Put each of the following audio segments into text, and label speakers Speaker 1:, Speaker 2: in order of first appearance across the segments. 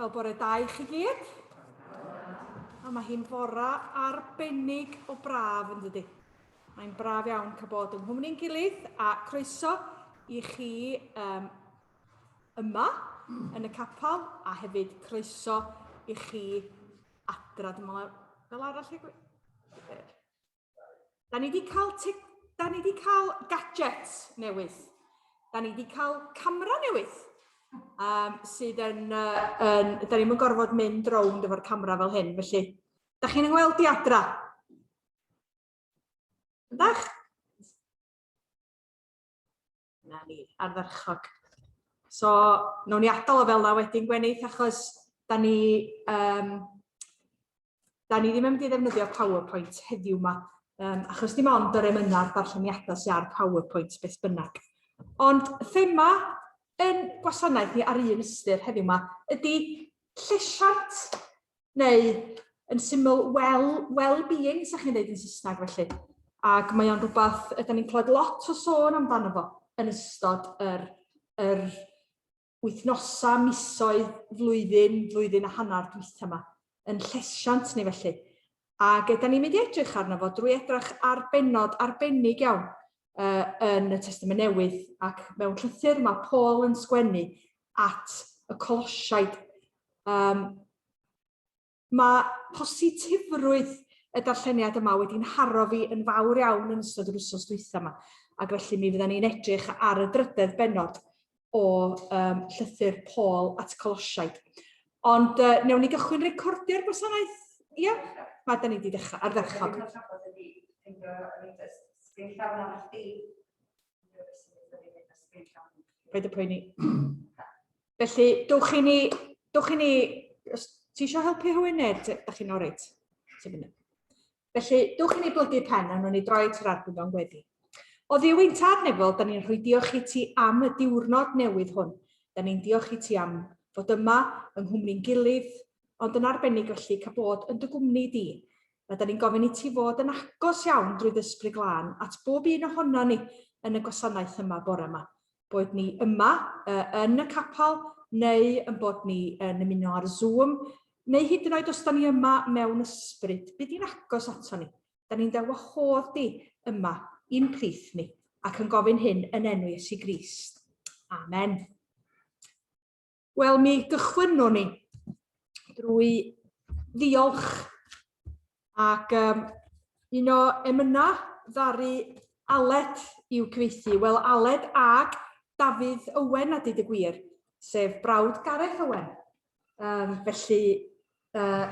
Speaker 1: Wel, bore da i chi gyd. A mae hi'n fora arbennig o braf yn dydy. Mae'n braf iawn cael bod yng nghwmni'n gilydd a croeso i chi um, yma yn y capel a hefyd croeso i chi adra. Dwi'n meddwl fel arall i... Da ni wedi cael, da ni wedi cael gadgets newydd. Da ni wedi cael camera newydd. Um, sydd yn, uh, yn, da ni'n gorfod mynd rownd efo'r camera fel hyn. Felly, da chi'n yngweld di adra? Ydach? Na ni, ardderchog. So, nawn ni adael o fel na wedyn, Gwenith, achos da ni, um, da ni ddim yn mynd i ddefnyddio PowerPoint heddiw yma, um, achos dim ond yr emynau a'r darlleniadau sydd ar PowerPoint beth bynnag. Ond thema yn gwasanaeth ni ar un ystyr heddiw yma ydy llesiant neu yn syml well, well-being, sa chi'n dweud yn Saesneg felly. Ac mae o'n rhywbeth ydyn ni'n clywed lot o sôn amdano fo yn ystod yr, yr wythnosau, misoedd, flwyddyn, flwyddyn a hanner dwytha yma, yn llesiant ni felly. Ac ydyn ni'n mynd i edrych arno fo drwy edrych ar bennod arbennig iawn uh, yn y Testament Newydd ac mewn llythyr mae Paul yn sgwennu at y Colosiaid. Um, mae positifrwydd y darlleniad yma wedi'n haro fi yn fawr iawn yn ystod yr wythnos dwytha yma. Ac felly mi fydda ni'n edrych ar y drydedd bennod o um, llythyr Paul at y Colosiaid. Ond uh, newn ni gychwyn recordio'r gwasanaeth? Ia? Yeah? Mae da ni wedi dechrau, ardderchog. Paid y poeni. Felly, dowch i ni, dowch i ni, os ti eisiau helpu rhywun neu da chi'n oreit? Ti'n mynd. Felly, dowch i ni blygu pen a nhw'n ni droi at yr arglwydd mewn gweddi. O Dduw ein tad nefol, da ni'n rhoi diolch i ti am y diwrnod newydd hwn. Da ni'n diolch i ti am fod yma yng nghwmni'n gilydd, ond yn arbennig felly cael bod yn dy gwmni di. A da ni'n gofyn i ti fod yn agos iawn drwy ddysglu glân at bob un ohono ni yn y gwasanaeth yma bore yma. Boed ni yma uh, yn y capel, neu yn bod ni yn ymuno ar Zoom, neu hyd yn oed os da ni yma mewn ysbryd, bydd di'n agos ato ni. Da ni'n dy wahodd di yma i'n plith ni, ac yn gofyn hyn yn enw Iesu Grist. Amen. Wel, mi gychwynnwn ni drwy ddiolch ac um, un o emynau ddaru Aled i'w cyfieithu. Wel, Aled ag Dafydd Owen, a dweud y gwir, sef brawd Gareth Owen. Um, felly, uh,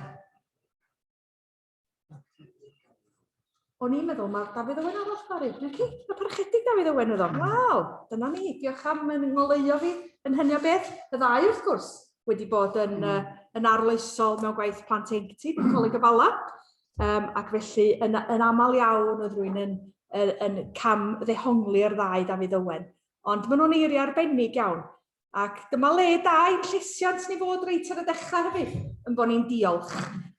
Speaker 1: O'n i'n meddwl mae'r Dafydd Owen arall fory. Na ci, y parchedig Dafydd Owen oedd o. Waw, dyna ni. Diolch am yn ngoleuo fi yn hynny o beth. Y ddau, wrth gwrs, wedi bod yn, mm. uh, yn arloesol mewn gwaith plant ieuenctid yn Coleg y Bala. Um, ac felly, yn, yn aml iawn oedd rhywun yn, yn, yn cam ddehongli'r ddau Dafydd Owen. Ond maen nhw'n eiriau arbennig iawn. Ac dyma le da i'n llesiant ni fod reit ar y dechrau hefyd, yn bod ni'n diolch.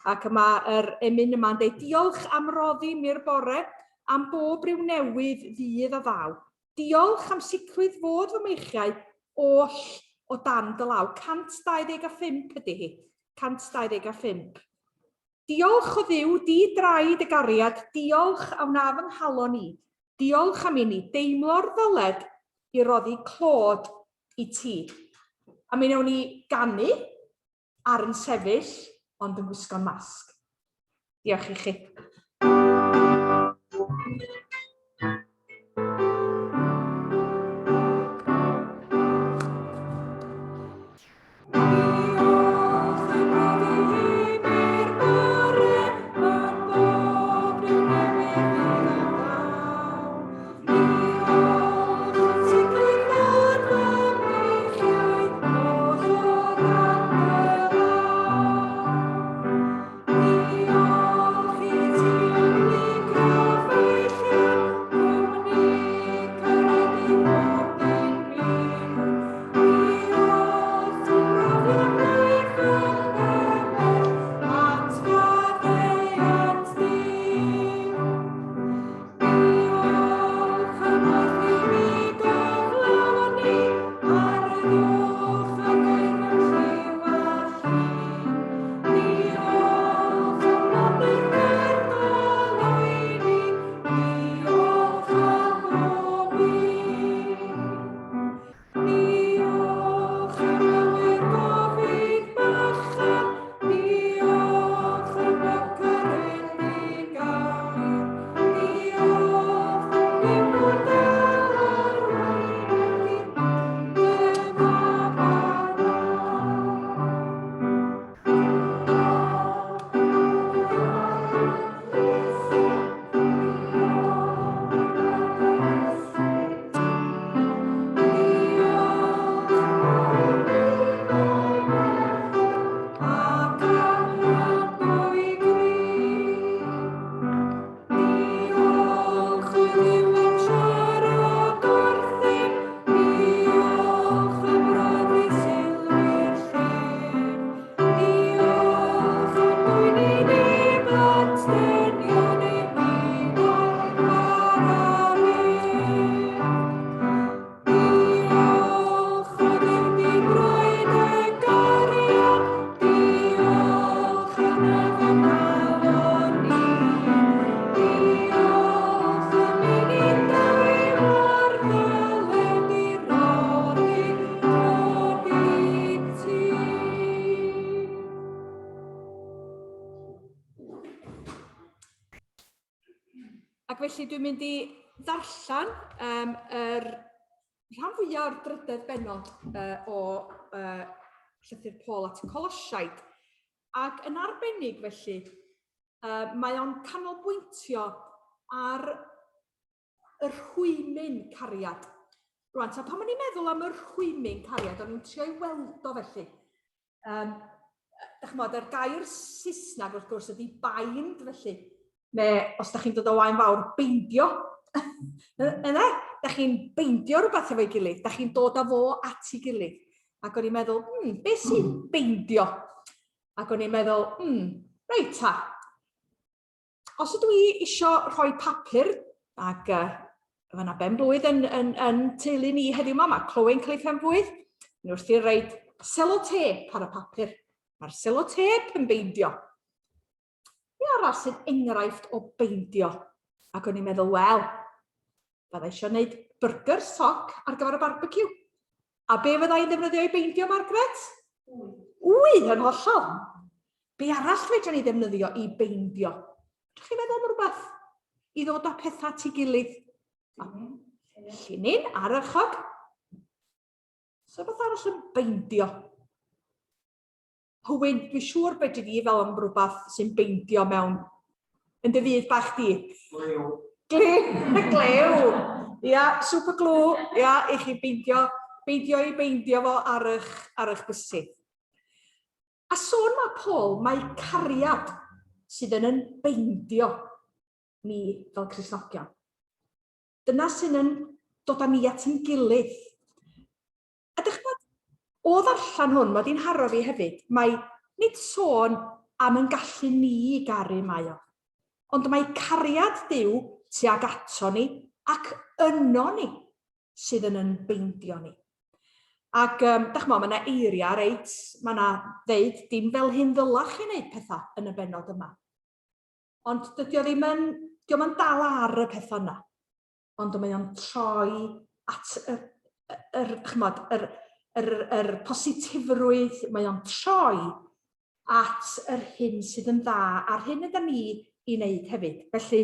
Speaker 1: Ac mae'r emyn yma'n dweud, diolch am roddi mi'r bore, am bob rhyw newydd ddydd a ddaw. Diolch am sicrwydd fod fy meichiau oll o dan dy law. 125 ydy hi. 125. Diolch o Dduw, di draed y gariad, diolch a wna fy nghalon i. Diolch am i ni deimlo'r ddyled i roddi clod i ti. A mi wnawn ni ganu ar yn sefyll, ond yn gwisgo'n masg. Diolch i chi. Felly dwi'n mynd i ddarllen um, yr rhan fwyaf o'r drydedd benod uh, o uh, llythyr Paul at y Colosiaid. Ac yn arbennig felly, uh, mae o'n canolbwyntio ar y rhwymyn cariad. Rwan, ta pan o'n i'n meddwl am y rhwymyn cariad, o'n i'n trio i weld o felly. Um, dach ch'mod, yr gair Saesneg wrth gwrs ydy bind felly. Neu os da chi'n dod o wain fawr, beindio. Yna, da chi'n beindio rhywbeth efo'i gilydd, da chi'n dod â fo at ei gilydd. Ac o'n i'n meddwl, beth sy'n beindio? Ac o'n i'n meddwl, reit ta, Os ydw i isio rhoi papur, ac uh, fanna ben blwydd yn, yn, yn teulu ni heddiw yma, mae Chloe'n cael ei phen blwydd, ni wrth i reid selotep ar y papur. Mae'r selotep yn beindio. Be arall sy'n enghraifft o beindio? Ac o'n i'n meddwl, wel, Fydda eisiau gwneud byrgyr soc ar gyfer y barbeciw. A be fydda i'n ddefnyddio i beindio, Margaret? Wy. Wy, yn hollol. Be arall fedra ni ddefnyddio i beindio? Ydych chi'n meddwl am rhywbeth? I ddod â pethau at ei gilydd? Llinyn ar ychog. So beth arall yn beindio? Hywyn, dwi'n siŵr fedri di fel am rhywbeth sy'n beindio mewn yn dy fyd bach di.
Speaker 2: Glew.
Speaker 1: Glew, glew. Ia, super glue, ia, i chi beindio, beidio i beindio fo ar eich, ar eich bysedd. A sôn mae Paul, mae cariad sydd yn yn beindio ni fel Cristnogion. Dyna sy'n yn dod â ni at yn gilydd. A dych ch'mod, o ddarllen hwn, mae di'n haro fi hefyd, mae nid sôn am yn gallu ni i garu mae o, ond mae cariad Duw tuag ato ni ac yno ni sydd yn yn beindio ni. Ac, um, dych ch'mod, mae yna eiriau reit, mae yna ddeud dim fel hyn ddylech chi wneud pethau yn y bennod yma. Ond dydy o ddim yn, dio'm yn dal ar y pethau yna. Ond mae o'n troi at y, yr, chymod, yr, yr, yr positifrwydd, mae o'n troi at yr hyn sydd yn dda a'r hyn ydym ni i wneud hefyd. Felly,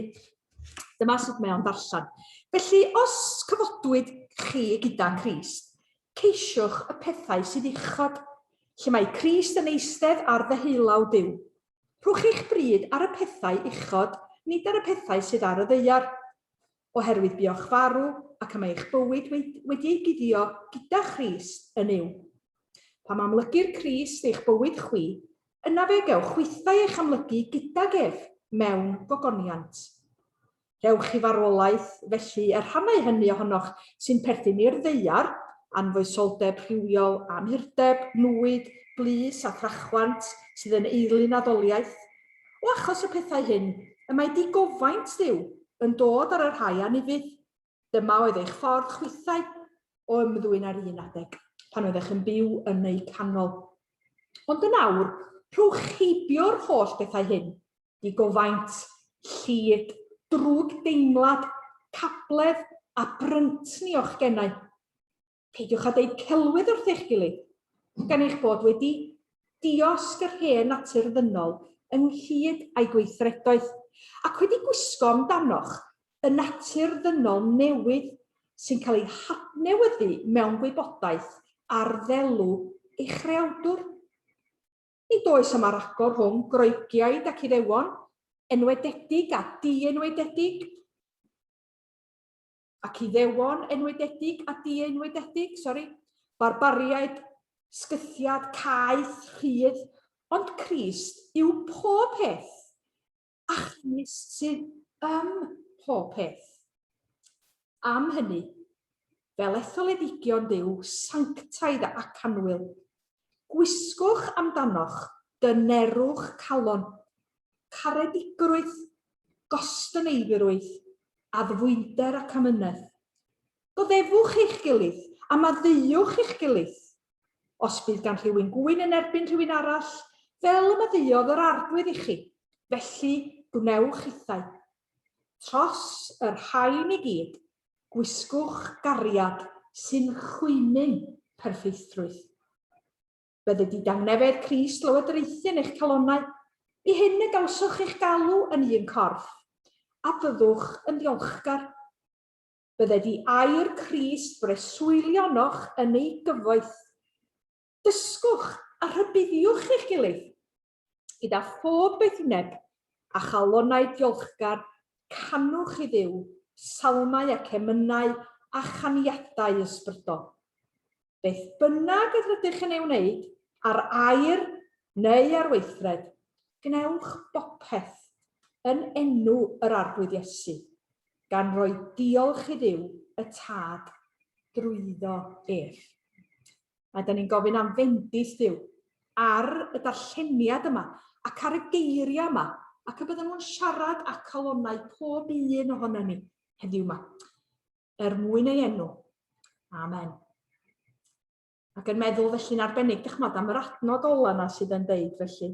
Speaker 1: dyma sut mae o'n darllen. Felly, os cyfodwyd chi gyda Crist, ceisiwch y pethau sydd uchod, lle mae Crist yn eistedd ar ddeheulaw Duw. Rhowch eich bryd ar y pethau uchod, nid ar y pethau sydd ar y ddaear. Oherwydd buoch farw, ac y mae eich bywyd wedi ei guddio gyda Christ yn Nuw. Pam amlygir Crist eich bywyd chwi, yna fe gewch chwithau eich amlygu gydag ef mewn gogoniant. Rhewch i farwolaeth, felly, y rhannau hynny ohonoch sy'n perthyn i'r ddaear, anfoesoldeb rhywiol, amhurdeb, nwyd, blys a thrachwant sydd yn eilun addoliaeth. O achos y pethau hyn, y mae digofaint Duw yn dod ar y rhai anufudd. Dyma oedd eich ffordd chwithau o ymddwyn ar un adeg, pan oeddech yn byw yn eu canol. Ond yn awr, rhowch heibio'r holl bethau hyn, digofaint, llid, drwg deimlad, cabledd a bryntni o'ch genau. Peidiwch â deud celwydd wrth eich gilydd, gan eich bod wedi diosg yr hen natur ddynol ynghyd â'i gweithredoedd, ac wedi gwisgo amdanoch y natur ddynol newydd sy'n cael ei hadnewyddu mewn gwybodaeth ar ddelw ei chreawdwr. Nid oes yma ragor rhwng Groegiaid ac Iddewon, enwededig a dienwededig, ac Iddewon enwededig a dienwededig, sori, barbariaid, sgythiad, caeth, rhydd, ond Crist yw pob peth, a Christ sydd ym mhob peth. Am hynny, fel etholedigion Duw sanctaidd ac annwyl, gwisgwch amdanoch dynerwch calon, caredigrwydd, gostyneiddiwrwydd, addfwynder ac amynedd. Goddefwch eich gilydd, a maddeuwch eich gilydd. Os bydd gan rhywun gŵyn yn erbyn rhywun arall, fel y maddeuodd yr Arglwydd i chi, felly gwnewch hithau. Tros y rhain i gyd, gwisgwch gariad sy'n rhwymyn perffeithrwydd. Bydded i dangnefedd Crist lywodraethu yn eich calonnau, i hyn y gawsoch eich galw yn un corff. a byddwch yn ddiolchgar. Bydded i air Crist breswylio ynoch yn ei gyfoeth. Dysgwch a rhybuddiwch eich gilydd. Gyda phob doethineb a chalonnau diolchgar, canwch i Dduw salmau ac emynau a chaniadau ysbrydol. Beth bynnag yr ydych yn ei wneud, ar air neu ar weithred, gwnewch bopeth yn enw yr Arglwydd Iesu, gan roi diolch i Dduw y Tad drwyddo ef. A da ni'n gofyn am fendith Duw ar y darlleniad yma ac ar y geiriau yma, ac y bydden nhw'n siarad â calonnau pob un ohono ni heddiw yma, er mwyn ei enw. Amen. Ac yn meddwl felly'n arbennig, dych ch'mod, am yr adnod ola yna sydd yn deud felly.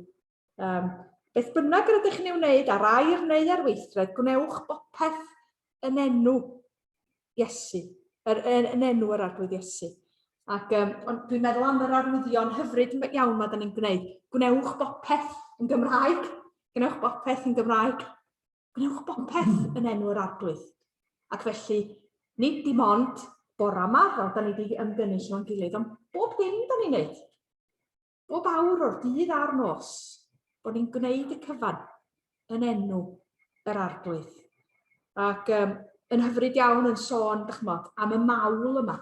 Speaker 1: Um, beth bynnag yr ydych chi'n ei wneud ar air neu ar weithred, gwnewch bopeth yn enw Iesu, yr, yn, yn enw yr Arglwydd Iesu. Ac um, ond dwi'n meddwl am yr arwyddion hyfryd iawn mae da ni'n gwneud. Gwnewch bopeth yn Gymraeg. Gwnewch bopeth yn Gymraeg. Gwnewch bopeth yn enw yr Arglwydd. Ac felly, nid dim ond bora yma, fel da ni wedi ymgynnull o'n gilydd, ond bob dim da ni'n neud. Bob awr o'r dydd a'r nos, bod ni'n gwneud y cyfan yn enw yr Arglwydd. Ac um, yn hyfryd iawn yn sôn, dych ch'mod, am y mawl yma.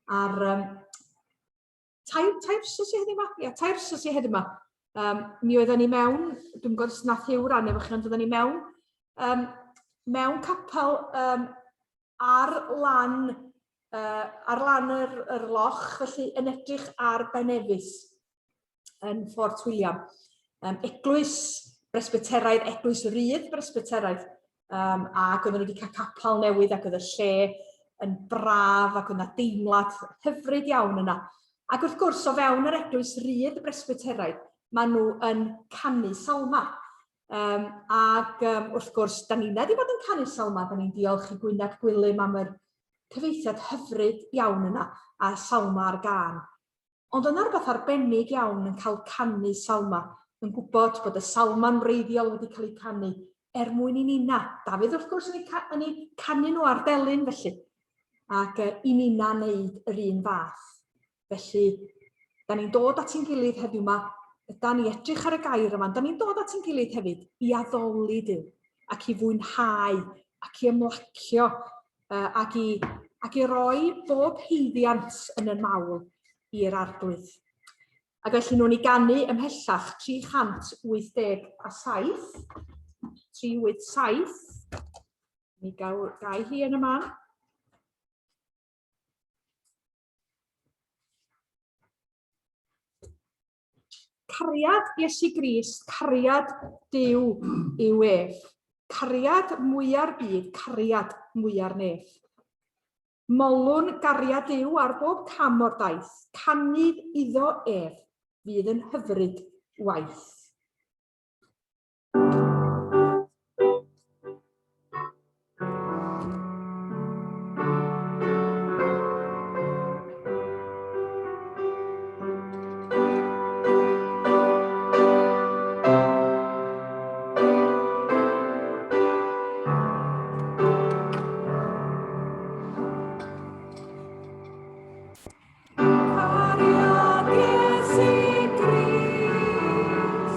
Speaker 1: A'r um, tair, tair wsos i heddiw yma? Ia, tair wsos i heddiw yma. Um, mi oedden ni mewn, dwi'n gwybod os nath Huw rannu efo chi, ond oedden ni mewn, um, mewn capel um, ar lan, uh, ar lan yr, yr loch, felly yn edrych ar Benefis yn Fort William. Um, eglwys Bresbyteraidd, eglwys rydd Bresbyteraidd, um, ac oedden nhw wedi cael capel newydd ac oedd y lle yn braf ac oedd yna deimlad hyfryd iawn yna. Ac wrth gwrs, o fewn yr eglwys rydd Bresbyteraidd, maen nhw yn canu salma. Um, ac um, wrth gwrs, da ni'n wedi bod yn canu salma, da ni'n diolch i Gwyneb Gwilym am yr cyfeithiad hyfryd iawn yna, a salma ar gân. Ond yna rhywbeth arbennig iawn yn cael canu salma, yn gwybod bod y salma'n wreiddiol wedi cael ei canu er mwyn i nina. Dafydd wrth gwrs yn eu, yn eu canu nhw ar delyn felly, ac i nina wneud yr un fath. Felly, da ni'n dod at ein gilydd heddiw yma, da ni edrych ar y gair yma, da ni'n dod at ein gilydd hefyd i addoli Duw ac i fwynhau ac i ymlacio uh, ac, i, ac i roi bob haeddiant yn y mawl i'r arglwydd. Ac felly nhw'n i ganu ymhellach 387, 387, mi gael gau hi yn y man. Cariad Iesu Grist, cariad Duw yw ef. Cariad mwya'r byd, cariad mwya'r nef. Molwn gariad Duw ar bob cam o'r daith, canydd iddo ef fydd yn hyfryd waith. Cariad Iesu Grist.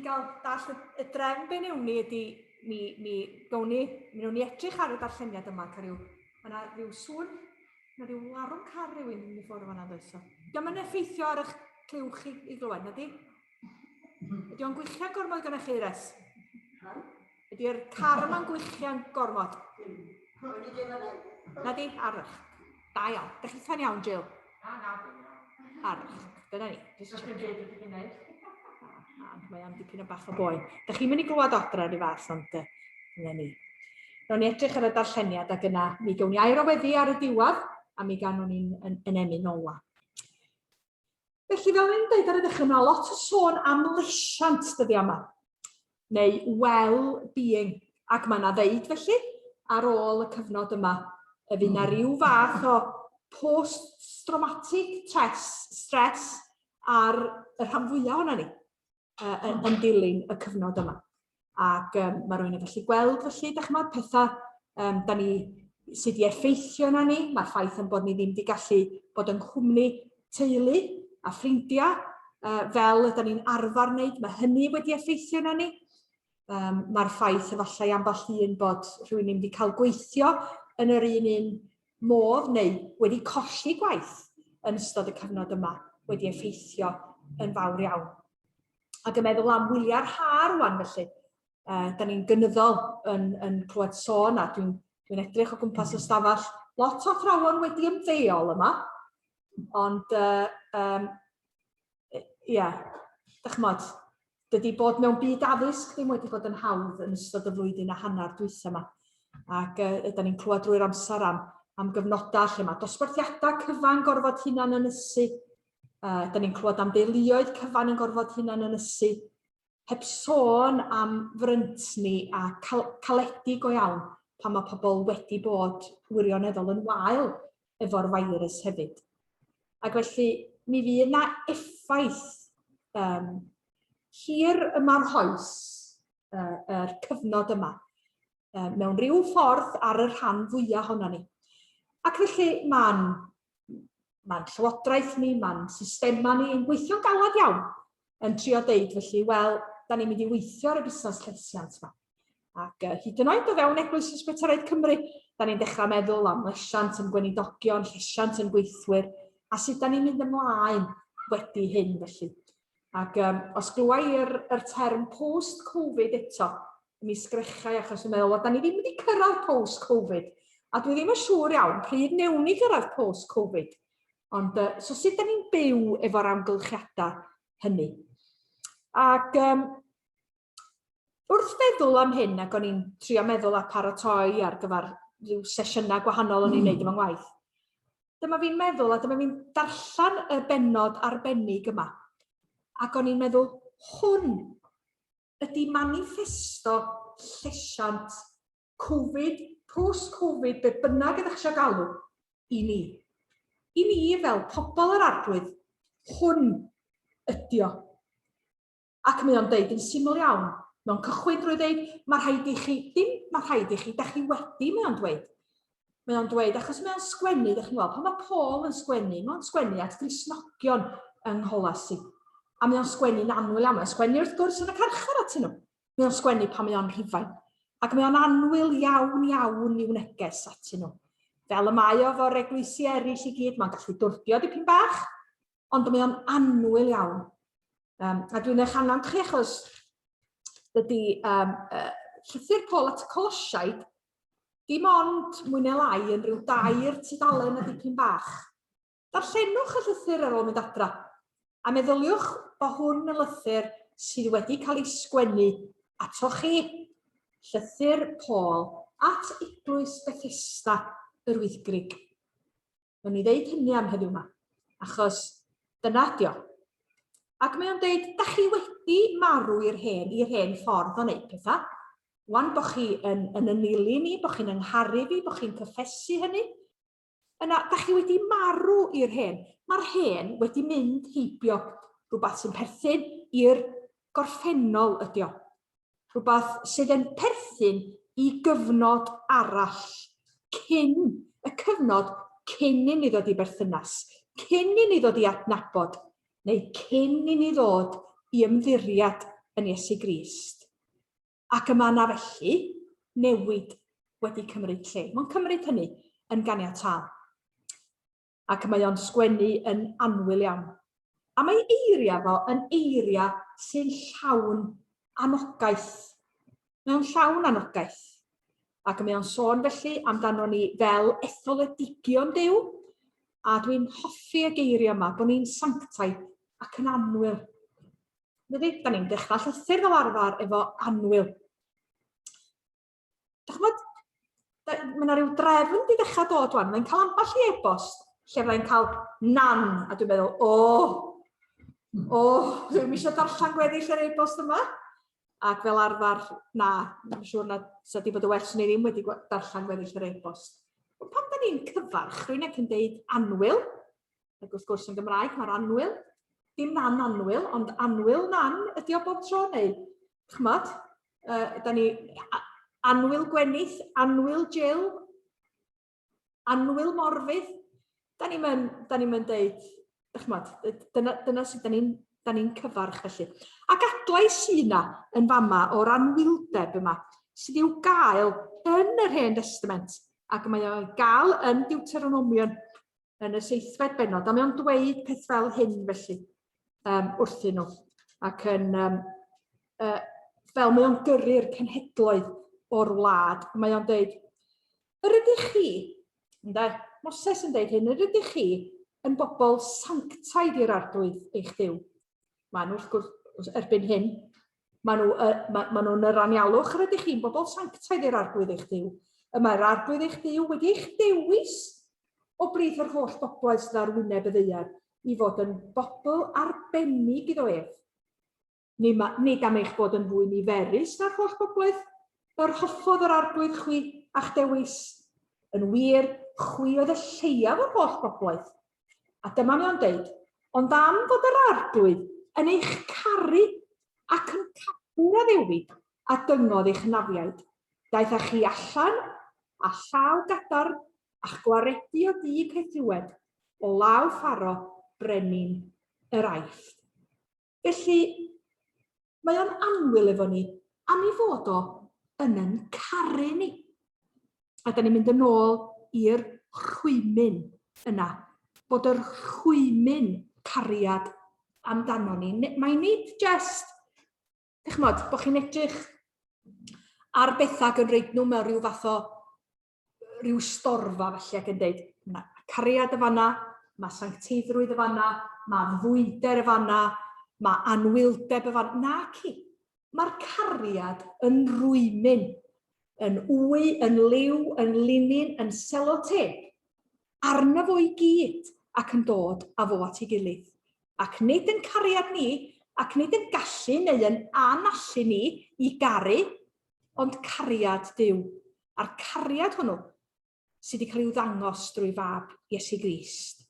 Speaker 1: gael dall y, y drefn be newn ni ydy, mi, mi, gawn ni, mi newn ni edrych ar y darlleniad yma, cael rhyw, mae yna rhyw sŵn, mae rhyw larwm car rhywun yn mynd i ffwrdd fan'na, does o? Dio'm yn effeithio ar eich clyw chi i glywed, na di? Ydy o'n gwichian gormod gyda chi, Res? Ydy'r car yma'n gwichian gormod? Na di? Arch. Da iawn. Da chi'n fan iawn, Jill? Na, na, dwi'n iawn. Arch. Dyna ni. Jyst yn dweud beth chi'n neud. Na, mae am dipyn o bach o boen. Da chi'n mynd i glywed adra rhyw fath, ond dyna ni. Ro'n ni edrych ar y darlleniad ac yna mi gawn ni air o weddi ar y diwedd a mi ganwn ni'n yn, yn emyn ola. Felly, fel o'n i'n dweud ar y dechrau, mae lot o sôn am lesiant dyddiau yma, neu well-being, ac mae yna ddeud felly, ar ôl y cyfnod yma, y fydd yna rhyw fath o post-traumatic stress, stress ar y rhan fwyaf ohono ni. uh, yn, yn dilyn y cyfnod yma. Ac um, mae rhywun yn gallu gweld felly, da chymod, pethau um, da ni sydd wedi effeithio yna ni, mae'r ffaith yn bod ni ddim wedi gallu bod yng nghwmni teulu a ffrindiau uh, fel ydy ni'n arfer wneud, mae hynny wedi effeithio yna ni. Um, mae'r ffaith efallai ambell un bod rhywun ddim wedi cael gweithio yn yr un un modd neu wedi colli gwaith yn ystod y cyfnod yma wedi effeithio yn fawr iawn. Ac yn meddwl am wyliau'r ha rwan felly, da ni'n gynyddol yn, yn clywed sôn a dwi'n dwi edrych o gwmpas y stafell, lot o athrawon wedi ymddeol yma, ond uh, um, ia, dych ch'mod, dydy bod mewn byd addysg ddim wedi bod yn hawdd yn ystod y flwyddyn a hanner dwytha yma. Ac uh, ydy ni'n clywed drwy'r amser am, am gyfnodau lle mae dosbarthiadau cyfan gorfod hunan ynysu. Uh, da ni'n clywed am deuluoedd cyfan yn gorfod hunan ynysu. Heb sôn am fryntni a cal caledi go iawn pan mae pobl wedi bod wirioneddol yn wael efo'r virus hefyd. Ac felly, mi fydd na effaith um, hir ymarhoes uh, yr cyfnod yma uh, mewn rhyw ffordd ar y rhan fwyaf ohono ni. Ac felly mae'n ma llywodraeth ni, mae'n systemau ni yn gweithio'n galed iawn yn trio deud felly, wel, da ni'n mynd i weithio ar y busnes llesiant yma. Ac uh, hyd yn oed o fewn Eglwys Presbyteraidd Cymru, da ni'n dechrau meddwl am lesiant yn gweinidogion, llesiant yn gweithwyr, a sut da ni'n mynd ymlaen wedi hyn felly. Ac um, os glywai i'r er term post-Covid eto, mi sgrechau achos yn meddwl, wel, da ni ddim wedi cyrraedd post-Covid. A dwi ddim yn siŵr iawn pryd newn ni gyrraedd post-Covid. Ond, uh, so sut da ni'n byw efo'r amgylchiadau hynny? Ac um, wrth feddwl am hyn, ac o'n i'n trio meddwl a paratoi ar gyfer rhyw sesiynau gwahanol o'n i'n neud efo ngwaith, dyma fi'n meddwl a dyma fi'n darllen y bennod arbennig yma. Ac o'n i'n meddwl, hwn ydy maniffesto llesiant Covid, post-Covid, be bynnag ydych eisiau galw, i ni. I ni fel pobl yr arglwydd, hwn ydi o. Ac mae o'n deud yn syml iawn, mae o'n cychwyn drwy ddeud, mae rhaid i chi, dim mae rhaid i chi, da chi wedi, mae o'n dweud. Mae o'n dweud, achos mae o'n sgwennu, da chi'n gweld, pan mae Paul yn sgwennu, mae o'n sgwennu at Gristnogion yng Ngholasi. A mae o'n sgwennu'n annwyl iawn, mae o'n sgwennu wrth gwrs yn y carchar atyn nhw. Mae o'n sgwennu pan mae o'n rhufain. Ac mae o'n annwyl iawn iawn i'w neges atyn nhw. Fel y mae o fo'r eglwysi eraill i gyd, mae'n gallu dwrdio dipyn bach, ond mae o'n annwyl iawn. Um, a dwi'n eich annog chi achos dydy um, uh, llythyr Paul at y Colosiaid dim ond mwy neu lai yn rhyw dair tudalen a dipyn bach. Darllenwch y llythyr ar ôl mynd adra, a meddyliwch bod hwn yn lythyr sydd wedi cael ei sgwennu atoch chi, llythyr Paul at Eglwys Bethesda yr Wyddgrug. Nawn ni ddeud hynny am heddiw 'ma, achos dyna ydi o. Ac mae o'n deud, da chi wedi marw i'r hen, i'r hen ffordd o wneud pethau. Wan bod chi yn, yn ynili ni, bod chi'n yngharu fi, bod chi'n cyffesu hynny. Yna, da chi wedi marw i'r hen. Mae'r hen wedi mynd heibio rhywbeth sy'n perthyn i'r gorffennol ydi o. Rhywbeth sydd yn perthyn i gyfnod arall, cyn y cyfnod cyn i ni ddod i berthynas, cyn i ni ddod i adnabod, neu cyn i ni ddod i ymddiried yn Iesu Grist. Ac y mae yna felly newid wedi cymryd lle. Mae'n cymryd hynny yn ganiataol. Ac mae o'n sgwennu yn annwyl iawn. A mae eiriau fo yn eiriau sy'n llawn anogaeth. Mae o'n llawn anogaeth. Ac mae o'n sôn felly amdano ni fel etholedigion Duw. A dwi'n hoffi y geiriau yma, bod ni'n sanctaidd ac yn annwyl. Dydy, da ni'n dechrau llythyr fel arfer efo annwyl. Dach ch'mod, mae yna rhyw drefn di ddechrau dod wan. Mae'n cael ambell i e-bost lle fyddai'n cael nan, a dwi'n meddwl, o, o, dwi'n eisiau darllen gweddill yr e-bost yma. Ac fel arfer, na, dwi'n siŵr na sa di bod y well swn i ddim wedi darllen gweddill yr e-bost. Ond pan da ni'n cyfarch rhywun ac yn deud annwyl, ac wrth gwrs yn Gymraeg mae'r annwyl, dim nan annwyl, ond annwyl nan ydy o bob tro, neu, ch'mod, da ni, annwyl Gwenith, annwyl Jill, annwyl Morfydd, da ni'n mynd, da ni'n mynd deud, ch'mod, dyna, dyna sut da ni'n da ni'n cyfarch felly. Ac adlais sy'n yna yn fama o'r anwyldeb yma, sydd i'w gael yn yr Hen Destament, ac mae o'n gael yn Deuteronomion yn y seithfed bennod, a mae o'n dweud peth fel hyn felly wrthyn nhw, ac yn, um, fel mae o'n gyrru'r cenhedloedd o'r wlad, mae o'n dweud, yr ydych chi, ynde, Moses yn dweud hyn, yr ydych chi yn bobl sanctaidd i'r arglwydd eich Duw. Maen nhw, wrth gwrs, erbyn hyn, maen nhw, uh, ma, ma nhw'n yr anialwch, yr ydych chi'n bobl sanctaidd i'r arglwydd eich Duw. Y mae'r arglwydd eich Duw wedi eich dewis o blith yr holl bobloedd sydd ar wyneb y ddaear i fod yn bobl arbennig iddo ef. Nid am eich bod yn fwy niferus na'r holl bobloedd, yr hoffodd yr arglwydd chwi a'ch dewis. Yn wir, chwi oedd y lleiaf o'r holl bobloedd. A dyma mae o'n deud, ond am fod yr arglwydd yn eich caru ac yn cadw'r addewid a dyngodd eich hynafiaid, daeth â chi allan â llaw gadarn a'ch gwaredu o dŷ caethiwed, o law Pharo, brenin yr Aifft. Felly, mae o'n annwyl efo ni am ei fod o yn yn caru ni. A da ni'n mynd yn ôl i'r rhwymyn yna, bod yr rhwymyn cariad amdano ni. Mae nid just, dych ch'mod, bod chi'n edrych ar bethau ac yn rhaid nhw mewn rhyw fath o rhyw storfa felly ac yn deud, mae cariad y fanna, mae sancteiddrwydd y fanna, mae fwynder y fanna, mae anwyldeb y fanna. Na ci. Mae'r cariad yn rwymyn, yn wy, yn liw, yn linyn, yn selotêp, arno fo i gyd ac yn dod â fo at ei gilydd. Ac nid yn cariad ni, ac nid yn gallu neu yn anallu ni i garu, ond cariad Duw, a'r cariad hwnnw sydd wedi cael ei ddangos drwy fab Iesu Grist.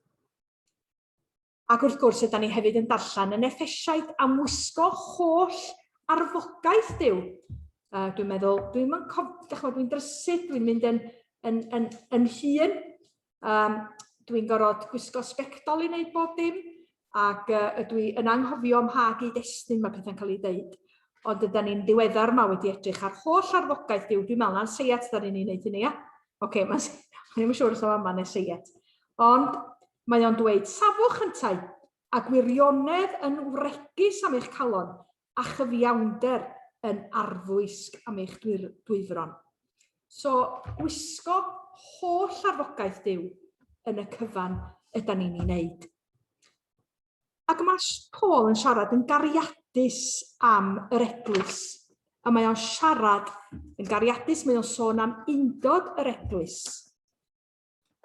Speaker 1: Ac wrth gwrs, ydy ni hefyd yn darllen yn Effesiaid am wisgo holl arfogaeth Duw. Dwi'n meddwl, dwi'n mynd cof, dwi'n drysu, dwi'n mynd yn, yn, yn, yn hun. Dwi'n gorfod gwisgo sbectol i wneud bob dim, ac ydw i yn anghofio ym mha gyd-destun mae pethau'n cael ei ddeud. Ond ydy ni'n ddiweddar yma wedi edrych ar holl arfogaeth Duw. Dwi'n meddwl na'n seiat da ni'n ei wneud hynny, ia? Oce, okay, mae'n ddim yn siŵr os yma neu seiat. Ond mae o'n dweud, safwch yntau, a gwirionedd yn wregus am eich calon, a chyfiawnder yn arfwisg am eich dwyfron. So, gwisgo holl arfogaeth Duw yn y cyfan yda ni'n ei wneud. Ac mae Paul yn siarad yn gariadus am yr eglwys. A mae o'n siarad yn gariadus, mae o'n sôn am undod yr eglwys.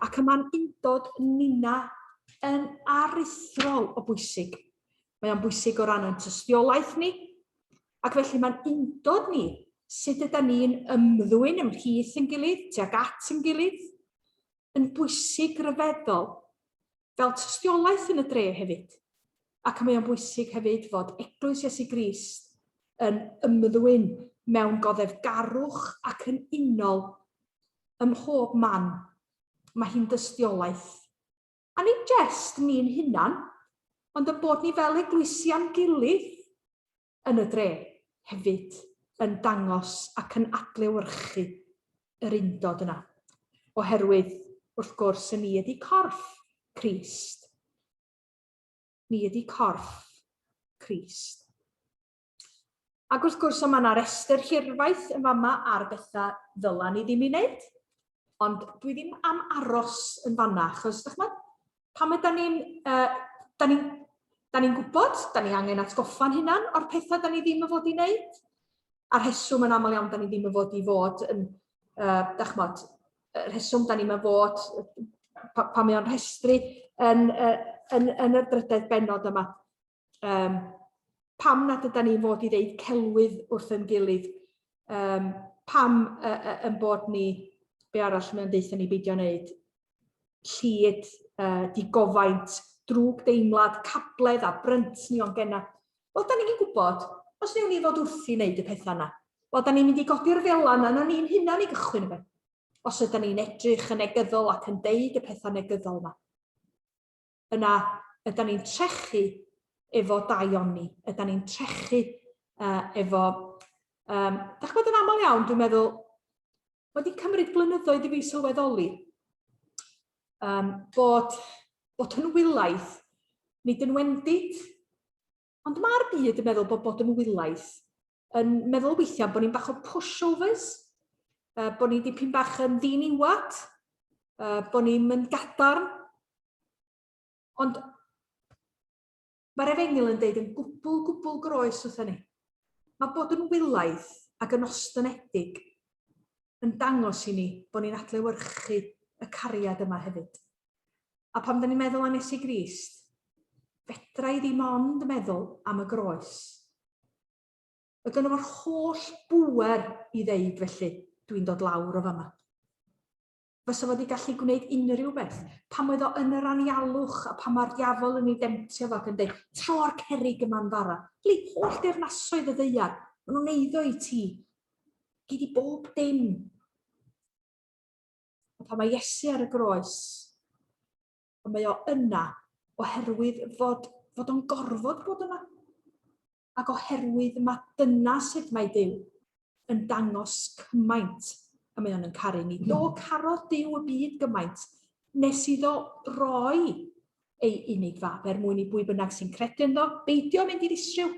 Speaker 1: Ac y mae'n undod nina yn aruthrol o bwysig. Mae o'n bwysig o ran ein tystiolaeth ni, ac felly mae'n undod ni sut yda ni'n ymddwyn ymhlith yn gilydd, tuag at yn gilydd, yn bwysig ryfeddol, fel tystiolaeth yn y dre hefyd. Ac mae o'n bwysig hefyd fod Eglwys Iesu Grist yn ymddwyn mewn goddefgarwch ac yn unol ym mhob man. Mae hi'n dystiolaeth. A nid jest ni'n hunan, ond y bod ni fel eglwysi am gilydd yn y dre. hefyd yn dangos ac yn adlewyrchu yr undod yna. Oherwydd, wrth gwrs, y ni ydy corff Crist. Ni ydy corff Crist. Ac wrth gwrs, mae yna restr hirfaith yn fama ar bethau ddyla ni ddim i wneud. Ond dwi ddim am aros yn fanna, achos, dych ch'mod, pan ydan ni'n uh, da ni'n da ni'n gwybod, da ni angen atgoffa'n hunan o'r pethau da ni ddim yn fod i wneud. A'r rheswm yn aml iawn da ni ddim yn fod i fod yn, uh, da ch'mod, y rheswm da ni'n fod, pa, pa mae o'n rhestru yn, uh, yn, yn y drydedd benod yma. Um, pam nad yda ni'n fod i ddeud celwydd wrth yn gilydd? Um, pam uh, uh, yn bod ni, be arall mae'n deutha ni beidio wneud? Llid, uh, digofaint, drwg deimlad, cabledd a bryntni o'n genna. Wel, da ni'n gwybod, os newn ni fod wrthi wneud y pethau yna, wel, da ni'n mynd i godi'r felan yna ni'n hunan i gychwyn y beth. Os yda ni'n edrych yn negyddol ac yn deud y pethau negyddol yma. Yna, ydan ni'n trechu efo daioni? Ydan ni'n trechu uh, efo... Um, dach chi'n yn aml iawn, dwi'n meddwl, wedi cymryd blynyddoedd i fi sylweddoli um, bod, bod yn wylaidd, nid yn wendid, ond mae'r byd yn meddwl bod bod yn wylaidd yn meddwl weithiau bod ni'n bach o pushovers, uh, bod ni'n dipyn bach yn ddiniwad, uh, bod ni'n mynd gadarn. Ond mae'r efengyl yn deud yn gwbl, gwbl groes wrthyn ni. Mae bod yn wylaidd ac yn ostynedig yn dangos i ni bod ni'n adlewyrchu y cariad yma hefyd. A pan da ni'n meddwl am Iesu Grist, fedra i ddim ond meddwl am y groes. Oedd gynno fo'r holl bŵer i ddeud felly, dwi'n dod lawr o fama. Fysa fo wedi gallu gwneud unrhyw beth. Pam oedd o yn yr anialwch a pan mae'r diafol yn ei demtio fo ac yn dweud, tro'r cerrig yma'n fara. Ble holl deyrnasoedd y ddaear, maen nhw'n eiddo i ti. Gyd i bob dim. A pan mae Iesu ar y groes, mae o yna oherwydd fod, fod o'n gorfod bod yna. Ac oherwydd mae dyna sut mae Duw yn dangos cymaint y mae o'n yn caru ni. Do, carodd Duw y byd gymaint nes iddo roi ei unig fab er mwyn i bwy bynnag sy'n credu ynddo beidio mynd i ddistryw,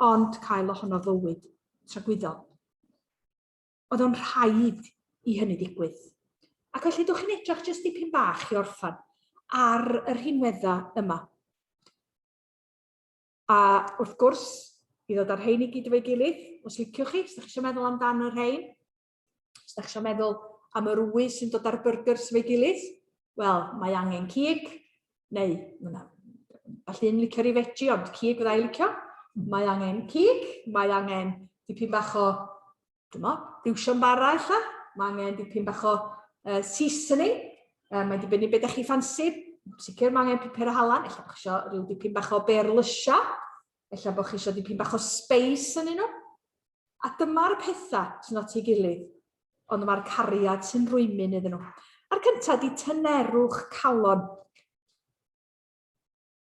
Speaker 1: ond cael ohono fywyd tragwyddol. Oedd o'n rhaid i hynny ddigwydd. Ac felly, dwch chi'n edrych jyst dipyn bach i orffan ar y rhinweddau yma. A wrth gwrs, i ddod â'r rhein i gyd efo'i gilydd, os liciwch chi, os ydych chi eisiau meddwl amdan y rhein, os ydych chi eisiau meddwl am yr wy sy'n dod â'r byrgyrs efo'i gilydd, wel, mae angen cig, neu, mae falle un licio rhi veggie, ond cig fydda i licio. Mae angen cig, mae angen dipyn bach o Dyma, briwsion bara ella. Mae angen dipyn bach o uh, seasoning. Mae'n dibynnu beth ydych chi ffansi. Sicr mae angen pupur a halan. Ella bod chi eisiau rhyw dipyn bach o berlysia. Ella bod chi eisiau dipyn bach o space yn nhw. A dyma'r pethau sy'n at ei gilydd, ond mae'r cariad sy'n rwymyn iddyn nhw. A'r cyntaf ydy tynerwch calon.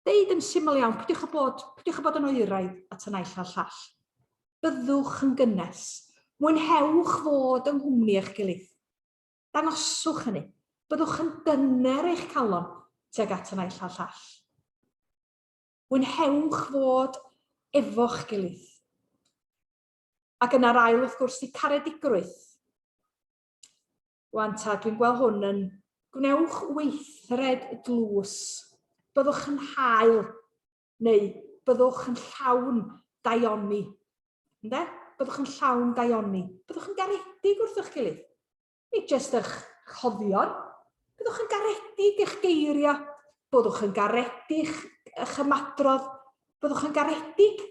Speaker 1: Deud yn syml iawn, peidiwch â bod, peidiwch â bod yn oeraidd at y naill a'r llall. Byddwch yn gynnes. Mwynhewch fod yng nghwmni eich gilydd. Dangoswch hynny. Byddwch yn dyner eich calon tuag at y naill a'r llall. Mwynhewch fod efo'ch gilydd. Ac yna'r ail, wrth gwrs, di caredigrwydd. Wan ta, dwi'n gweld hwn yn gwnewch weithred dlws. Byddwch yn hael, neu byddwch yn llawn daioni. Ynde? Byddwch yn llawn daioni. Byddwch yn garedig wrth eich gilydd. Nid jyst eich rhoddion. Byddwch yn garedig eich geiriau. Byddwch yn garedig eich ymadrodd. Byddwch yn garedig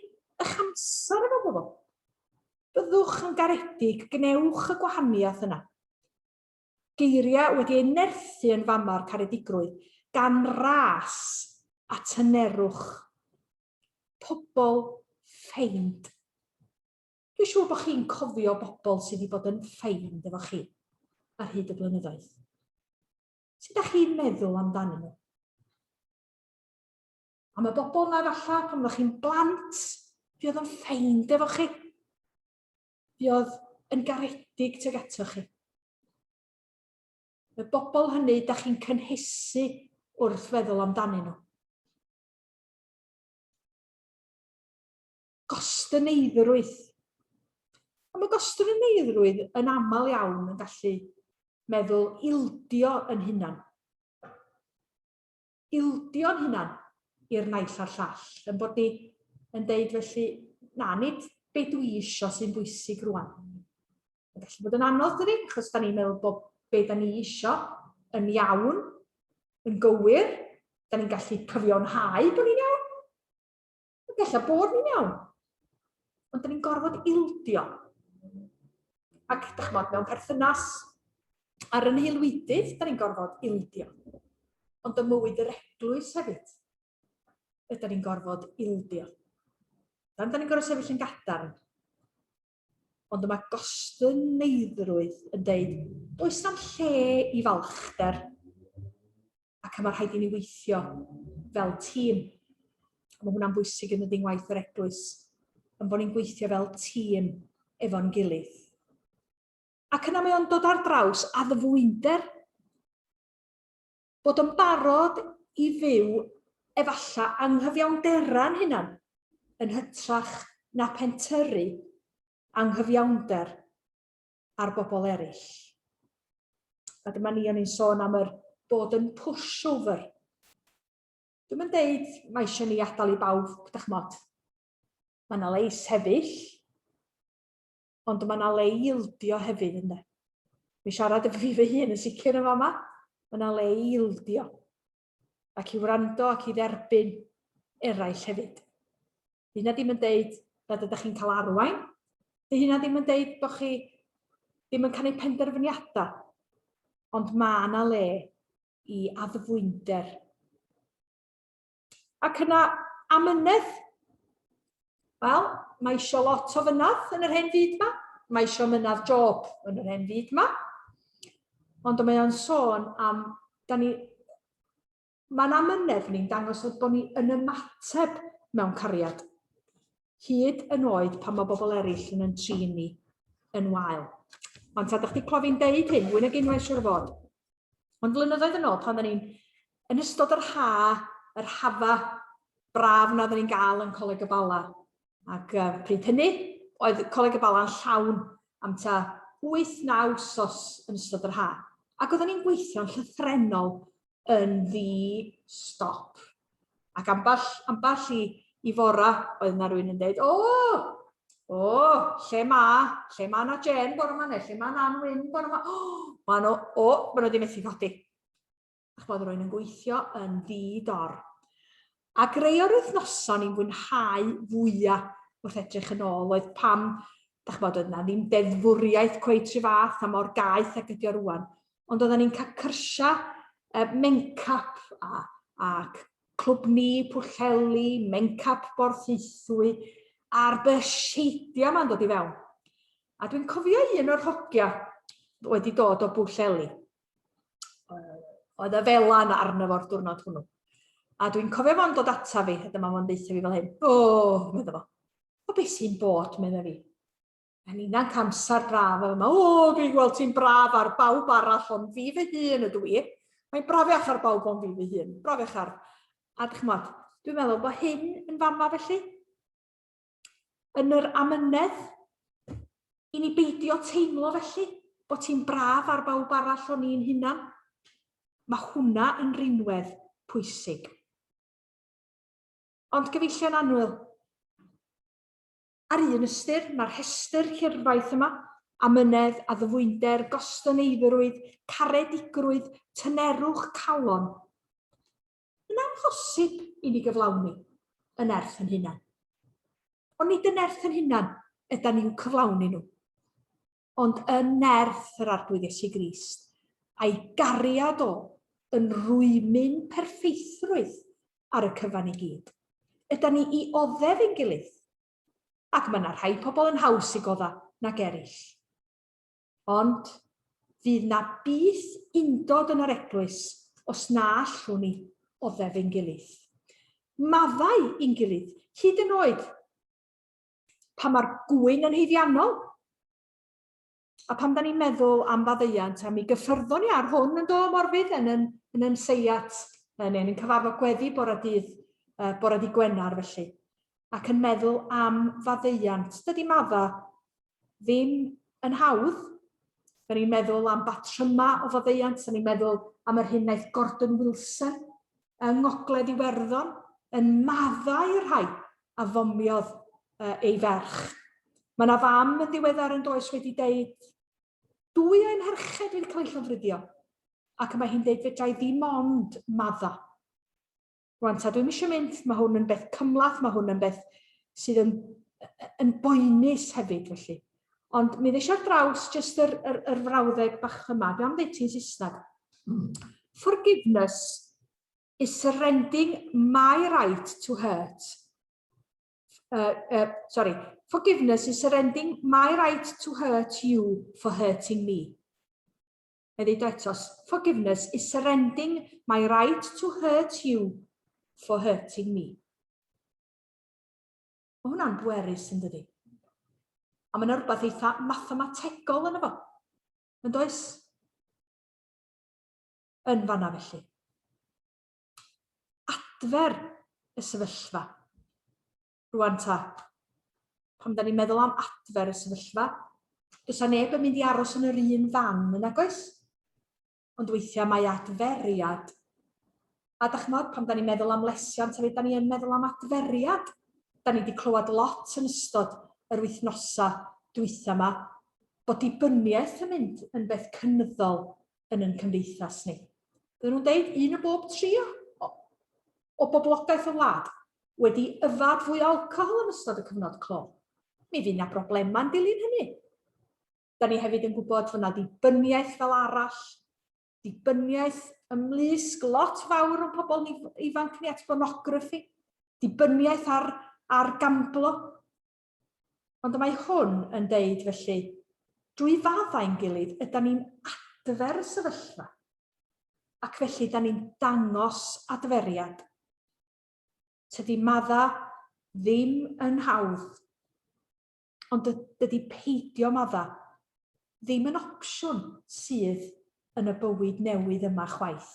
Speaker 1: eich amser efo bobl. Byddwch yn garedig, gwnewch y gwahaniaeth yna. Geiriau wedi eu nerthu yn fama'r caredigrwydd, gan ras a tynerwch. Pobl ffeind. Dwi'n siŵr bod chi'n cofio bobl sydd wedi bod yn ffeind efo chi ar hyd y blynyddoedd. Sut ydych chi'n meddwl amdanyn nhw? Am y bobl 'na falla pan oeddech chi'n blant, fuodd yn ffeind efo chi. Fuodd yn garedig tuag atoch chi. Y bobl hynny da chi'n cynhesu wrth feddwl amdanyn nhw. Gostyneiddrwydd. A mae gostyneiddrwydd yn aml iawn yn gallu meddwl ildio yn hunan. Ildio'n hunan i'r naill a'r llall. Yn bod ni yn deud felly, na, nid be dwi isio sy'n bwysig rwan. Mae'n gallu bod yn anodd, dydy, achos da ni'n meddwl bod be da ni isio yn iawn, yn gywir, da ni'n gallu cyfiawnhau bod ni'n iawn. Ac ella bod ni'n iawn. Ond da ni'n gorfod ildio. Ac, da chymod, mewn perthynas ar yn heilwydydd, da ni'n gorfod ildio. Ond ym mywyd yr eglwys hefyd, ydy ni'n gorfod ildio. Dan, da ni'n gorfod sefyll yn gadarn. Ond mae gostyneiddrwydd yn deud, does na'm lle i falchder, ac mae rhaid i ni weithio fel tîm. A mae hwnna'n bwysig yn y ngwaith yr eglwys, yn bod ni'n gweithio fel tîm efo'n gilydd. Ac yna mae o'n dod ar draws addfwynder. Bod yn barod i fyw efalla anghyfiawndera'n hunan yn hytrach na pentyrru anghyfiawnder ar bobl eraill. A dyma ni, o'n i'n sôn am yr bod yn pushover. Dwi'm yn deud mae eisiau ni adael i bawb, dych ch'mod, mae yna le i sefyll, ond mae yna le i ildio hefyd, ynde. Mi siarad efo fi fy hun yn sicr yn fama, mae yna le i ildio ac i wrando ac i dderbyn eraill hefyd. Di hynna ddim yn deud nad ydych chi'n cael arwain. Di hynna ddim yn deud bod chi ddim yn cael ei penderfyniadau. Ond mae yna le i addfwynder. Ac yna amynedd. Wel, mae eisiau lot o fynadd yn yr hen fyd yma. Mae eisiau mynadd Job yn yr hen fyd yma. Ond mae o'n sôn am, da ni, mae'n amynedd ni'n dangos bod ni yn ymateb mewn cariad. Hyd yn oed pan mae bobl eraill yn yn trin ni yn wael. Ond ta, da chdi clywed fi'n deud hyn, fwy nag unwaith siwr o fod. Ond flynyddoedd yn ôl, pan oedden ni'n yn ystod yr ha, yr hafa braf na oedden ni'n gael yn Coleg y Bala. Ac uh, pryd hynny, oedd Coleg y Bala'n llawn am ta 8-9 wsos yn ystod yr ha. Ac oedden ni'n gweithio'n llythrennol yn ddi-stop. Ac ambell, ambell i, i fora oedd yna rhywun yn dweud, o, o, lle ma, lle ma na Jen bore yma, neu lle ma Nan Wyn bore yma, o, ma nhw, o, ma nhw wedi methu codi. Ach bod rwy'n yn gweithio yn ddi-dor. Ac rei o'r wythnosau ni'n fwynhau fwyaf wrth edrych yn ôl oedd pam, da ch'mod, oedd na ddim deddfwriaeth cweit rhy fath a mor gaeth ag ydi o rwan. Ond oedden ni'n cael cyrsiau uh, Mencap a, ac Clwb Ni, Pwllheli, Mencap Borthaethwy, a'r byseidiau ma'n dod i fewn. A dwi'n cofio un o'r hogia wedi dod o Bwllheli. Oedd y felan arno fo'r diwrnod hwnnw. A dwi'n cofio fo'n dod ata fi, a dyma fo'n deutha fi fel hyn. O, medda fo. O, beth sy'n bod, medda fi. A ninna'n cael amser braf yma. O, dwi'n gweld ti'n braf ar bawb arall, ond fi fy hun ydw i. Mae'n brafiach ar bawb ond fi fy hun. Brafiach ar... A dych ch'mod, dwi'n meddwl bod hyn yn fama felly. Yn yr amynedd, i ni beidio teimlo felly, bod ti'n braf ar bawb arall o'n i'n hunan. Mae hwnna yn rinwedd pwysig. Ond gyfeillion annwyl, Ar un ystyr, mae'r rhestr hirfaith yma, amynedd, addfwynder, gostyneiddrwydd, caredigrwydd, tynerwch calon, yn amhosib i ni gyflawni yn nerth yn hunan. Ond nid yn nerth yn hunan ydan ni'w cyflawni nhw, ond yn nerth yr Arglwydd Iesu Grist, a'i gariad o yn rwymyn perffeithrwydd ar y cyfan i gyd. Ydan ni i oddef ein gilydd, ac mae yna rhai pobl yn haws i godda nag eraill. Ond fydd na byth undod yn yr eglwys os na allwn ni oddef ein gilydd. Maddau i'n gilydd, hyd yn oed pan mae'r gŵyn yn haeddiannol. A pan da ni'n meddwl am faddeuant, a mi gyffyrddon ni ar hwn yn do, Morfydd, yn yn, yn, yn seiat, neu yn cyfarfod gweddi bore dydd, bore di Gwener felly, ac yn meddwl am faddeuant. Dydy madda ddim yn hawdd. Da ni'n meddwl am batrymau o faddeuant, da ni'n meddwl am yr hyn wnaeth Gordon Wilson yng Ngogledd Iwerddon yn maddau i'r rhai a fomiodd ei ferch. Mae yna fam yn ddiweddar yn does wedi deud, dwy o'i mherched wedi cael eu llofruddio, ac mae hi'n deud fedra i ddim ond madda. Rwan ta, dwi'm eisiau mynd, mae hwn yn beth cymhleth, mae hwn yn beth sydd yn, yn boenus hefyd felly. Ond mi ddes ar draws jyst yr, yr, yr frawddeg bach yma, dwi am ddeud ti'n Saesneg. Forgiveness is surrendering my right to hurt sorry, forgiveness is surrendering my right to hurt you for hurting me. Fe ddeud eto, forgiveness is surrendering my right to hurt you for hurting me. Mae hwnna'n bwerus yn dydi? A mae yna rhywbeth eitha mathemategol yn efo. Yn does? Yn fanna felly. Adfer y sefyllfa. Rwan ta, pan da ni'n meddwl am adfer y sefyllfa, does 'na neb yn mynd i aros yn yr un fan yn nagoes? Ond weithiau mae adferiad. A dach ch'mod, pan da ni'n meddwl am lesiant hefyd, da ni yn meddwl am adferiad. Da ni wedi clywed lot yn ystod yr wythnosau dwytha yma bod dibyniaeth yn mynd yn beth cynyddol yn ein cymdeithas ni. Bydden nhw'n deud un o bob tri o, o boblogaeth y wlad wedi yfad fwy o alcohol yn ystod y cyfnod clo. Mi fydd na broblemau'n dilyn hynny. Da ni hefyd yn gwybod fod na ddibyniaeth fel arall, dibyniaeth ymlusg lot fawr o'n pobl ifanc ni at bornograffi, dibyniaeth ar, ar gamblo. Ond y mae hwn yn deud felly, drwy faddau'n gilydd, yda ni'n adfer y sefyllfa. Ac felly, da ni'n dangos adferiad. Tydi madda ddim yn hawdd. Ond dydy peidio madda ddim yn opsiwn sydd yn y bywyd newydd yma chwaith.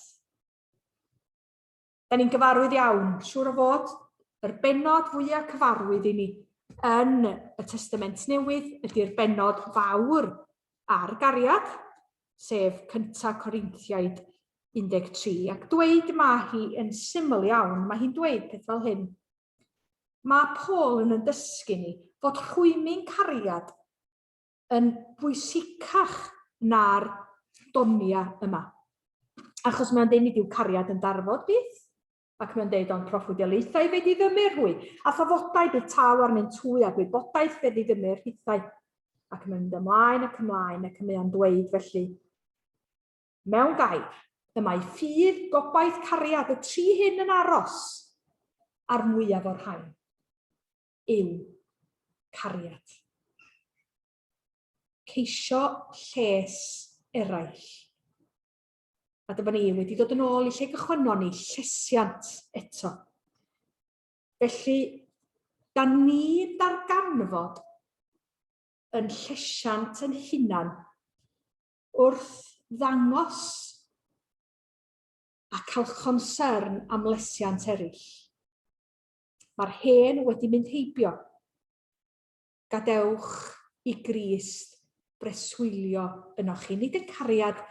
Speaker 1: Da ni'n gyfarwydd iawn, siŵr o fod, yr bennod fwyaf cyfarwydd i ni yn y Testament Newydd ydy'r bennod fawr ar gariad, sef cynta Corinthiaid 13. Ac dweud mae hi yn syml iawn, mae hi'n dweud peth fel hyn. Mae Paul yn yn dysgu ni fod rhwymyn cariad yn bwysicach na'r donia yma. Achos mae'n dweud nid yw cariad yn darfod byth, ac mae'n dweud ond proffwydoliaethau fe ddiddymir hwy, a thafodau bydd taw arnynt hwy, a gwybodaeth fe ddiddymir hithau. Ac mae'n mynd ymlaen ac ymlaen, ac mae o'n dweud felly, mewn gair, y mae ffydd, gobaith, cariad, y tri hyn yn aros, a'r mwyaf o'r rhain yw cariad. Ceisio lles eraill. A dyma ni wedi dod yn ôl i lle gychwynnon ni, llesiant eto. Felly, da ni'n darganfod yn llesiant yn hunan wrth ddangos a cael concern am lesiant eraill. Mae'r hen wedi mynd heibio. Gadewch i Grist breswylio ynoch chi. Nid y cariad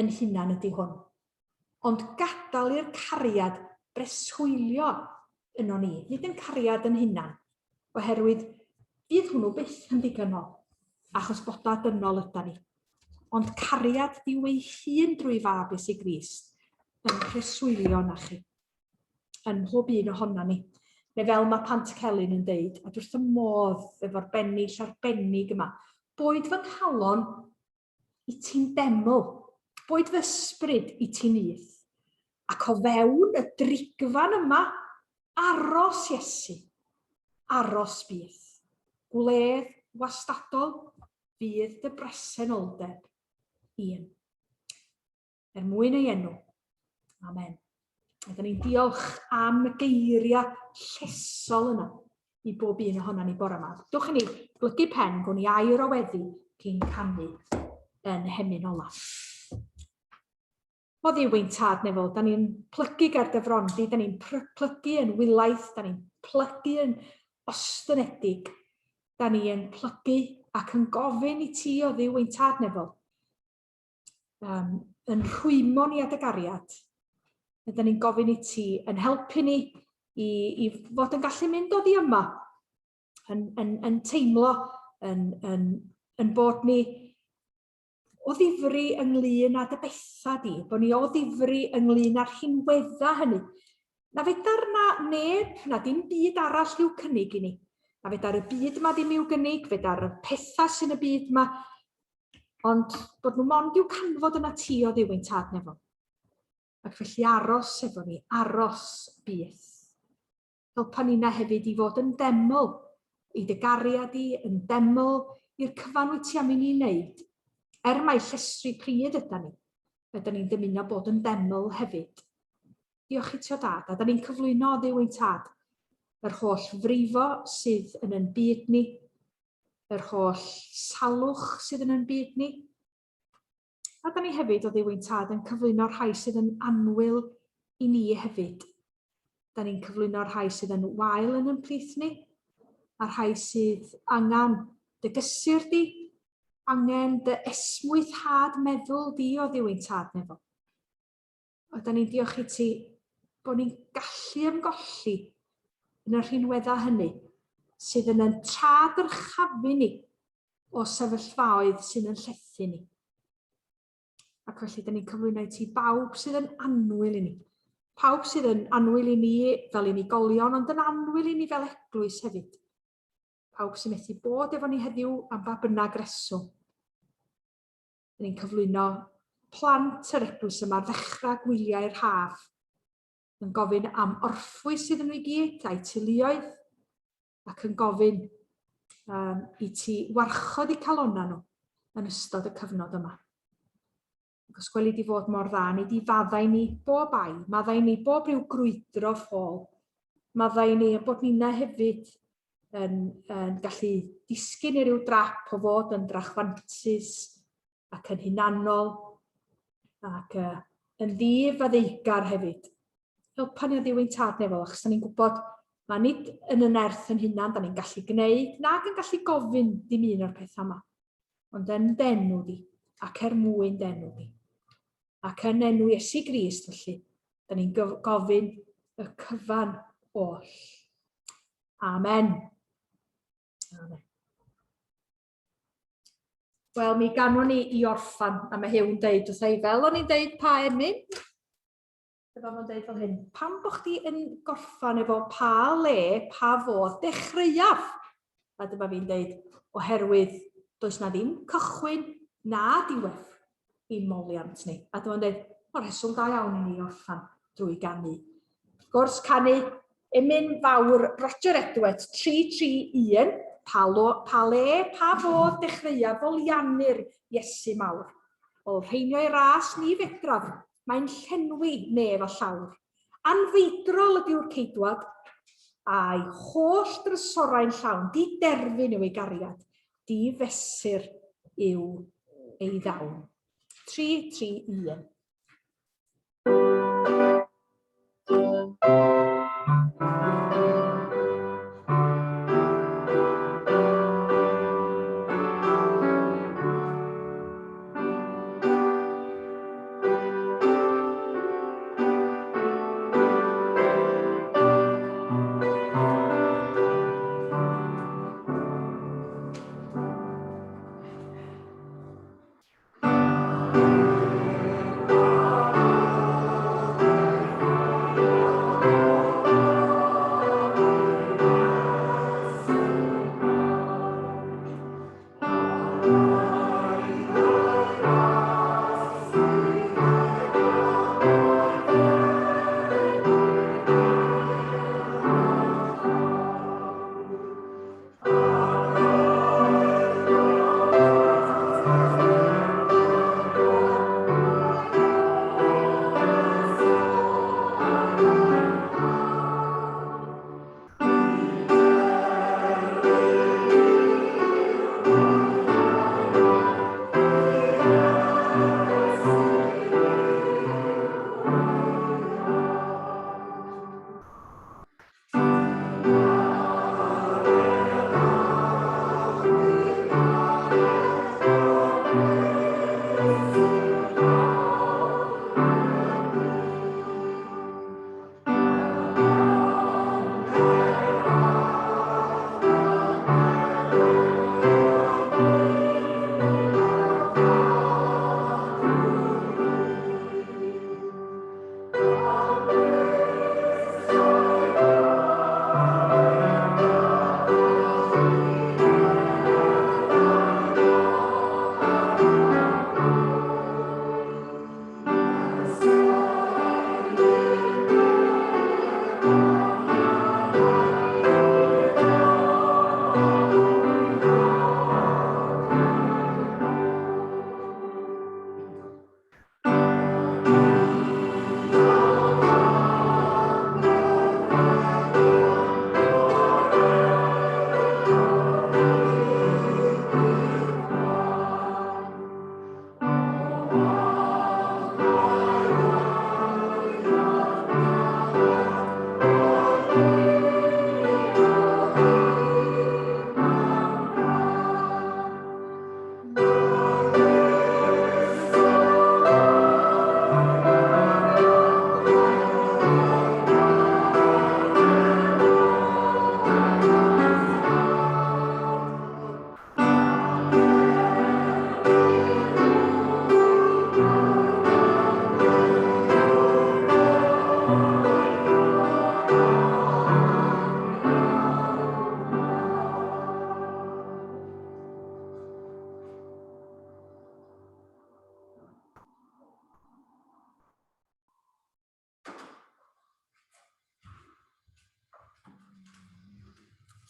Speaker 1: yn hunan ydy hwn, ond gadael i'r cariad breswylio yno ni. Nid yn cariad yn hunan, oherwydd fydd hwnnw byth yn ddigonol, achos boda dynol yda ni. Ond cariad Duw ei hun drwy fab Iesu Grist yn preswylio yna chi. yn mhob un ohona ni. Neu fel mae Pant Celyn yn deud, a wrth y modd efo'r bennill arbennig yma, boed fy nghalon i ti'n deml, boed fy ysbryd i ti'n nyth, ac o fewn y drigfan yma, aros Iesu, aros byth. Gwledd wastadol fydd dy bresenoldeb un. Er mwyn ei enw. Amen. A da ni'n diolch am y geiriau llesol yna i bob un ohono ni bore yma. Dwch i ni blygu pen, gwn i air o weddi cyn canu yn hemyn olaf. O Dduw ein tad nefol, da ni'n plygu ger dy fron di, da ni'n plygu yn wylaith, da ni'n plygu yn ostynedig, da ni yn plygu ac yn gofyn i ti o Dduw ein tad nefol, yn rhwymo ni at y gariad, a da ni'n gofyn i ti yn helpu ni i, i fod yn gallu mynd oddi yma, yn, yn, yn teimlo, yn, yn, yn bod ni o ddifri ynglyn â dy bethau di, bod ni o ddifri ynglyn â'r rhinweddau hynny. Na fedar na neb, na dim byd arall i'w cynnig i ni. Na fedar y byd yma ddim i'w gynnig, fedar y pethau sy'n y byd yma, ond bod nhw mond i'w canfod yna ti o Dduw ein tad nefol. Ac felly aros efo ni, aros byth. Helpa ninna hefyd i fod yn deml i dy gariad di, yn deml i'r cyfan wyt ti am i ni wneud. Er mai llestri pridd yda ni, yda ni'n dymuno bod yn deml hefyd. Diolch i ti o dad, a da ni'n cyflwyno o Dduw ein tad yr holl frifo sydd yn yn byd ni, yr holl salwch sydd yn yn byd ni, A da ni hefyd, o Dduw ein Tad, yn cyflwyno'r rhai sydd yn annwyl i ni hefyd. Da ni'n cyflwyno'r rhai sydd yn wael yn yn plith ni, a'r rhai sydd angen dy gysur di, angen dy esmwythhad meddwl di o Dduw ein Tad nefol. A da ni'n diolch i ti bod ni'n gallu ymgolli yn y rhinweddau hynny sydd yn yn tra-dyrchafu ni o sefyllfaoedd sy'n yn llethu ni. Ac felly, da ni'n cyflwyno i ti bawb sydd yn annwyl i ni. Pawb sydd yn annwyl i ni fel unigolion, ond yn annwyl i ni fel eglwys hefyd. Pawb sy'n methu bod efo ni heddiw am ba bynnag reswm. Da ni'n cyflwyno plant yr eglwys yma ar ddechrau gwyliau'r haf, yn gofyn am orffwys iddyn nhw i gyd, a'u teuluoedd, ac yn gofyn um, i ti warchod eu calonnau nhw yn ystod y cyfnod yma. Ac os gweli di fod mor dda, ni di faddau ni bob ai, maddau ni bob rhyw grwydro ffôl, maddau ni a bod nina hefyd yn, yn gallu disgyn i ryw drap o fod yn drachwantus ac yn hunanol ac uh, yn ddi-faddeugar hefyd. Helpa ni o Dduw ein tad nefol, achos da ni'n gwybod mae nid yn y nerth yn hunan da ni'n gallu gwneud, nag yn gallu gofyn dim un o'r pethau yma, ond yn denw di, ac er mwyn denw di. Ac yn enw Iesu Grist, felly, da ni'n gofyn y cyfan oll. Amen. Amen. Wel, mi ganwn ni i orffan, a mae Huw'n deud wrtha i, fel o'n i'n deud pa emyn, Dyma fo'n deud fel hyn, pam bo chdi yn gorffan efo pa le, pa fodd dechreuaf? A dyma fi'n deud, oherwydd does na ddim cychwyn na diwedd i'n moliant ni. A dyma'n deud, o rheswm da iawn i ni orffan drwy ganu. Wrth gwrs, canu emyn fawr Roger Edwards 331, pa, lo, pa le, pa fodd dechreuaf foliannu'r Iesu mawr. Olrheinio ei ras ni fedraf, Mae'n llenwi nef a llawr. Anfeidrol ydyw'r ceidwad, a'i holl drysorau'n llawn, diderfyn yw ei gariad, difesur yw ei ddawn. 3, 3, 1.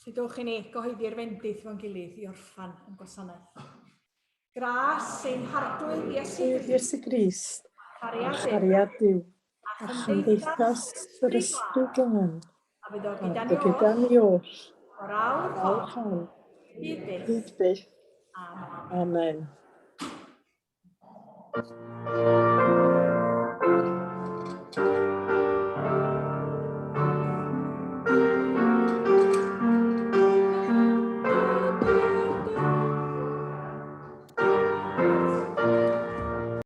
Speaker 1: Felly dowch i ni gyhoeddi'r fendith fo'n gilydd i orffan yn gwasanaeth. Gras ein Harglwydd Iesu Grist,
Speaker 2: Iesu Grist,
Speaker 1: cariad Duw,
Speaker 2: cariad Duw, a chymdeithas yr Ysbryd Glân,
Speaker 1: a fyddo
Speaker 2: a
Speaker 1: gyda ni
Speaker 2: fyddo gyda
Speaker 1: oll,
Speaker 2: ni oll,
Speaker 1: o'r awr
Speaker 2: awr
Speaker 1: hon,
Speaker 2: hon,
Speaker 1: hyd byth.
Speaker 2: hyd byth.
Speaker 1: Amen.
Speaker 2: Amen.